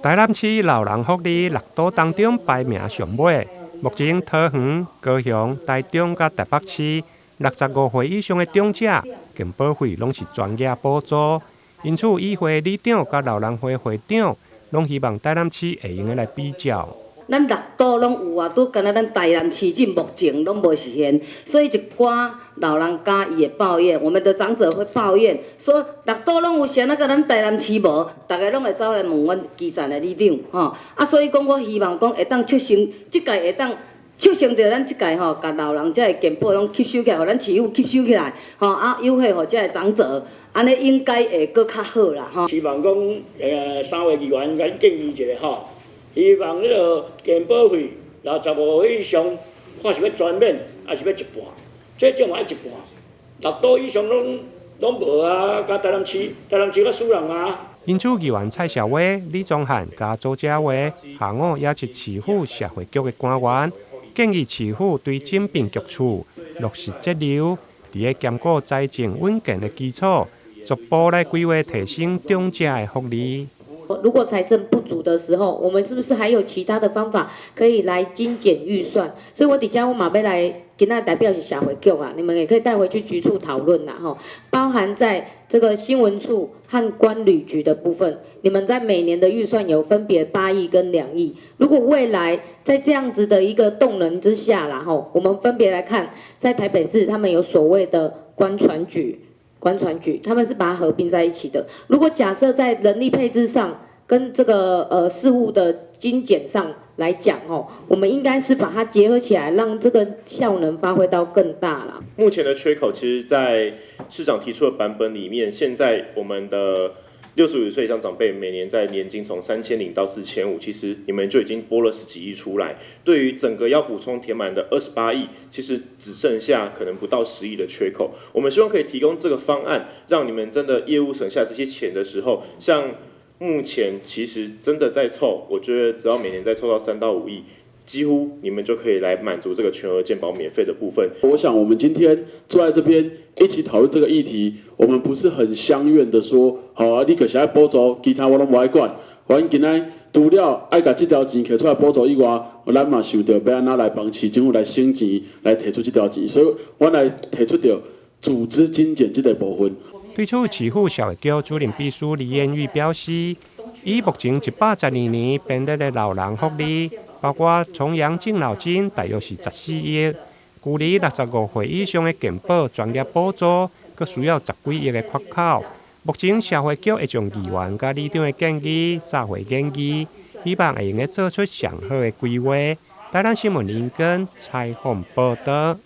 台南市老人福利六都當中排名上尾，目前桃園、高雄、台中佮台北市65歲以上的長者，健保費攏是全額補助。因此，與會里長佮老人會會長攏希望台南市會用得來比較。咱六都攏有啊，拄干焦咱台南市這目前攏無實現，所以一寡老人家伊會抱怨，我們的長者會抱怨，說六都攏有，啥那個咱台南市無，逐家攏會走來問阮基層的里長，吼，啊，所以講我希望講會當促成，這屆會當促成著咱這屆吼，共老人這个健保攏吸收起來，予咱市府吸收起來，吼，啊，優惠予這个長者，按呢應該會閣較好啦，吼。希望講，三位議員共建議一下吼。希望彼个健保費65歲以上，看是欲全免，抑是欲一半？這種嘛愛一半，六都以上攏攏無啊，佮台南市，台南市較輸人啊。因此，議員蔡少威、李宗翰佮周家偉下午也是市府社會局的官員，建議市府對整併局處落實節流，佇咧兼顧財政穩健的基礎，逐步來規劃提升長者的福利。如果財政不足的時候，我們是不是還有其他的方法可以來精簡預算？所以我佇遮我嘛欲來，今仔代表是社會局啊，你們也可以帶回去局處討論啦，吼，包含在這個新聞處和觀旅局的部分，你們在每年的預算有分別8億跟2億。如果未來在這樣子的一個動能之下啦，吼，我們分別來看，在台北市他們有所謂的觀傳局。觀傳局，他們是把它合併在一起的。如果假設在人力配置上跟這個事務的精簡上來講，哦，我們應該是把它結合起來，讓這個效能發揮到更大啦。目前的缺口，其實，在市長提出的版本裡面，現在我們的65歲以上長輩每年在年金從3000到4500，其實你們就已經撥了十幾億出來。對於整個要補充填滿的28億，其實只剩下可能不到10億的缺口。我們希望可以提供這個方案，讓你們真的業務省下這些錢的時候，像目前其實真的在湊，我覺得只要每年再湊到3到5億，幾乎你們就可以來滿足這個全額健保免費的部分。我想我們今天坐在這邊一起討論這個議題，我們不是很相願的說，好啊，你就是愛補助，其他我攏無愛管。阮今仔除了愛共這條錢提出來補助以外，咱嘛想著欲按怎來幫市政府來省錢，來提出這條錢，所以阮來提出著組織精簡這個部分。對此，市府社會局主任秘書李彥玉表示，以目前112年編列的老人福利，包括重陽敬老金，大約是14億；舊年65歲以上的健保全額補助，閣需要十幾億的缺口。目前社會局會將議員佮里長的建議雜會研議，希望會用得做出上好的規劃。台南新聞林根採訪報導。